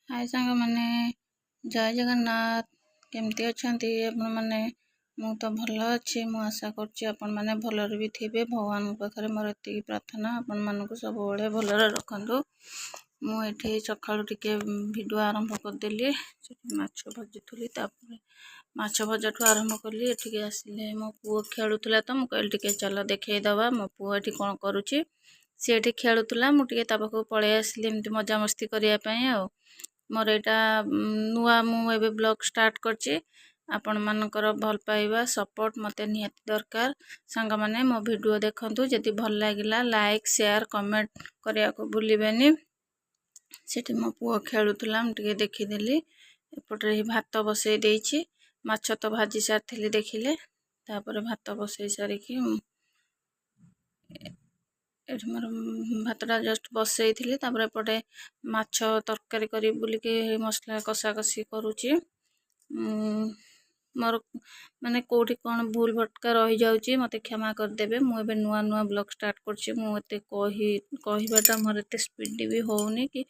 ହାଏ ସାଙ୍ଗମାନେ, ଜୟ ଜଗନ୍ନାଥ। କେମିତି ଅଛନ୍ତି ଆପଣମାନେ? ମୁଁ ତ ଭଲ ଅଛି। ମୁଁ ଆଶା କରୁଛି ଆପଣମାନେ ଭଲରେ ବି ଥିବେ। ଭଗବାନଙ୍କ ପାଖରେ ମୋର ଏତିକି ପ୍ରାର୍ଥନା, ଆପଣମାନଙ୍କୁ ସବୁବେଳେ ଭଲରେ ରଖନ୍ତୁ। ମୁଁ ଏଠି ସକାଳୁ ଟିକେ ଭିଡ଼ିଓ ଆରମ୍ଭ କରିଦେଲି। ସେଠି ମାଛ ଭାଜୁଥିଲି, ତାପରେ ମାଛ ଭଜାଠୁ ଆରମ୍ଭ କଲି। ଏଠିକି ଆସିଲେ ମୋ ପୁଅ ଖେଳୁଥିଲା ତ ମୁଁ କହିଲି ଟିକେ ଚାଲ ଦେଖେଇଦେବା ମୋ ପୁଅ ଏଠି କ'ଣ କରୁଛି। ସିଏ ଏଠି ଖେଳୁଥିଲା, ମୁଁ ଟିକେ ତା ପାଖକୁ ପଳେଇ ଆସିଲି ଏମିତି ମଜାମସ୍ତି କରିବା ପାଇଁ। ଆଉ ମୋର ଏଇଟା ନୂଆ, ମୁଁ ଏବେ ବ୍ଲଗ୍ ଷ୍ଟାର୍ଟ କରିଛି। ଆପଣମାନଙ୍କର ଭଲ ପାଇବା, ସପୋର୍ଟ ମୋତେ ନିହାତି ଦରକାର। ସାଙ୍ଗମାନେ, ମୋ ଭିଡ଼ିଓ ଦେଖନ୍ତୁ, ଯଦି ଭଲ ଲାଗିଲା ଲାଇକ୍, ସେୟାର, କମେଣ୍ଟ କରିବାକୁ ଭୁଲିବେନି। ସେଠି ମୋ ପୁଅ ଖେଳୁଥିଲା, ମୁଁ ଟିକେ ଦେଖିଦେଲି। ଏପଟରେ ଭାତ ବସେଇ ଦେଇଛି। ମାଛ ତ ଭାଜି ସାରିଥିଲି ଦେଖିଲେ। ତାପରେ ଭାତ ବସେଇ ସାରିକି ଏଠି ମୋର ଭାତଟା ଜଷ୍ଟ ବସେଇଥିଲି। ତାପରେ ଏପଟେ ମାଛ ତରକାରୀ କରିବି ବୋଲିକି ମସଲା କଷାକଷି କରୁଛି। ମୋର ମାନେ କେଉଁଠି କ'ଣ ଭୁଲ ଭଟକା ରହିଯାଉଛି, ମୋତେ କ୍ଷମା କରିଦେବେ। ମୁଁ ଏବେ ନୂଆ ନୂଆ ବ୍ଲଗ୍ ଷ୍ଟାର୍ଟ କରୁଛି। ମୁଁ ଏତେ କହିବାଟା ମୋର ଏତେ ସ୍ପିଡ଼ ବି ହେଉନି କି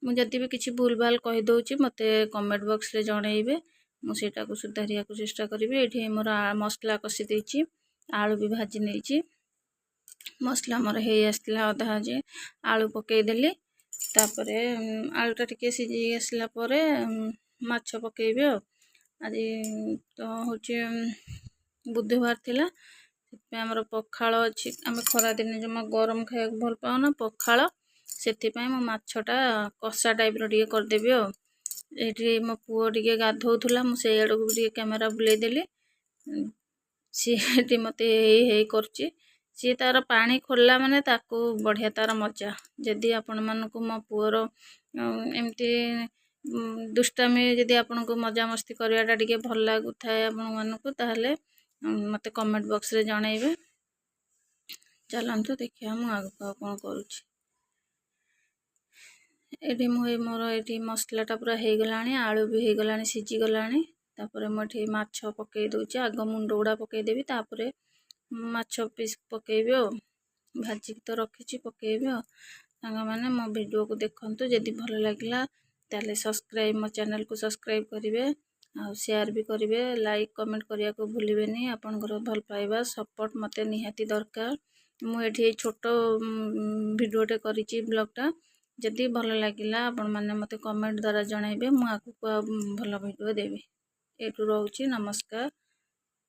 ମୁଁ ଯଦି ବି କିଛି ଭୁଲ ଭାଲ କହିଦେଉଛି, ମୋତେ କମେଣ୍ଟ ବକ୍ସରେ ଜଣେଇବେ, ମୁଁ ସେଇଟାକୁ ସୁଧାରିବାକୁ ଚେଷ୍ଟା କରିବି। ଏଇଠି ମୋର ମସଲା କଷି ଦେଇଛି, ଆଳୁ ବି ଭାଜି ନେଇଛି। ମସଲା ମୋର ହେଇ ଆସିଥିଲା ଅଧା ଯେ ଆଳୁ ପକେଇଦେଲି। ତାପରେ ଆଳୁଟା ଟିକେ ସିଝି ଆସିଲା ପରେ ମାଛ ପକେଇବି। ଆଉ ଆଜି ତ ହେଉଛି ବୁଧବାର ଥିଲା, ସେଥିପାଇଁ ଆମର ପଖାଳ ଅଛି। ଆମେ ଖରାଦିନେ ଜମା ଗରମ ଖାଇବାକୁ ଭଲ ପାଉନା ପଖାଳ, ସେଥିପାଇଁ ମୁଁ ମାଛଟା କଷା ଟାଇପ୍ର ଟିକେ କରିଦେବି। ଆଉ ଏଇଠି ମୋ ପୁଅ ଟିକେ ଗାଧଉଥିଲା, ମୁଁ ସେଇ ଆଡ଼କୁ ଟିକେ କ୍ୟାମେରା ବୁଲେଇଦେଲି। ସିଏ ଏଠି ମୋତେ ହେଇ ହେଇ କରୁଛି। ସିଏ ତାର ପାଣି ଖୋଲିଲା ମାନେ ତାକୁ ବଢ଼ିଆ ତାର ମଜା। ଯଦି ଆପଣମାନଙ୍କୁ ମୋ ପୁଅର ଏମିତି ଦୁଷ୍ଟାମି, ଯଦି ଆପଣଙ୍କୁ ମଜାମସ୍ତି କରିବାଟା ଟିକେ ଭଲ ଲାଗୁଥାଏ ଆପଣମାନଙ୍କୁ, ତାହେଲେ ମୋତେ କମେଣ୍ଟ ବକ୍ସରେ ଜଣେଇବେ। ଚାଲନ୍ତୁ ଦେଖିବା ମୁଁ ଆଗକୁ ଆଉ କ'ଣ କରୁଛି। ଏଇଠି ମୁଁ ଏଇ ମୋର ଏଇଠି ମସଲାଟା ପୁରା ହେଇଗଲାଣି, ଆଳୁ ବି ହେଇଗଲାଣି, ସିଝିଗଲାଣି। ତାପରେ ମୁଁ ଏଠି ମାଛ ପକେଇ ଦେଉଛି। ଆଗ ମୁଣ୍ଡ ଗୁଡ଼ା ପକେଇଦେବି, ତାପରେ ମାଛ ପିସ୍ ପକେଇବି। ଆଉ ଭାଜିକି ତ ରଖିଛି, ପକେଇବି। ଆଉ ସାଙ୍ଗମାନେ, ମୋ ଭିଡ଼ିଓକୁ ଦେଖନ୍ତୁ, ଯଦି ଭଲ ଲାଗିଲା ତାହେଲେ ସବସ୍କ୍ରାଇବ୍, ମୋ ଚ୍ୟାନେଲକୁ ସବସ୍କ୍ରାଇବ୍ କରିବେ ଆଉ ସେୟାର ବି କରିବେ। ଲାଇକ୍, କମେଣ୍ଟ କରିବାକୁ ଭୁଲିବେନି। ଆପଣଙ୍କର ଭଲ ପାଇବା, ସପୋର୍ଟ ମୋତେ ନିହାତି ଦରକାର। ମୁଁ ଏଠି ଏଇ ଛୋଟ ଭିଡ଼ିଓଟେ କରିଛି ବ୍ଲଗ୍ଟା। ଯଦି ଭଲ ଲାଗିଲା, ଆପଣମାନେ ମୋତେ କମେଣ୍ଟ ଦ୍ୱାରା ଜଣାଇବେ, ମୁଁ ଆଗକୁ ଆଉ ଭଲ ଭିଡ଼ିଓ ଦେବି। ଏଇଠୁ ରହୁଛି, ନମସ୍କାର।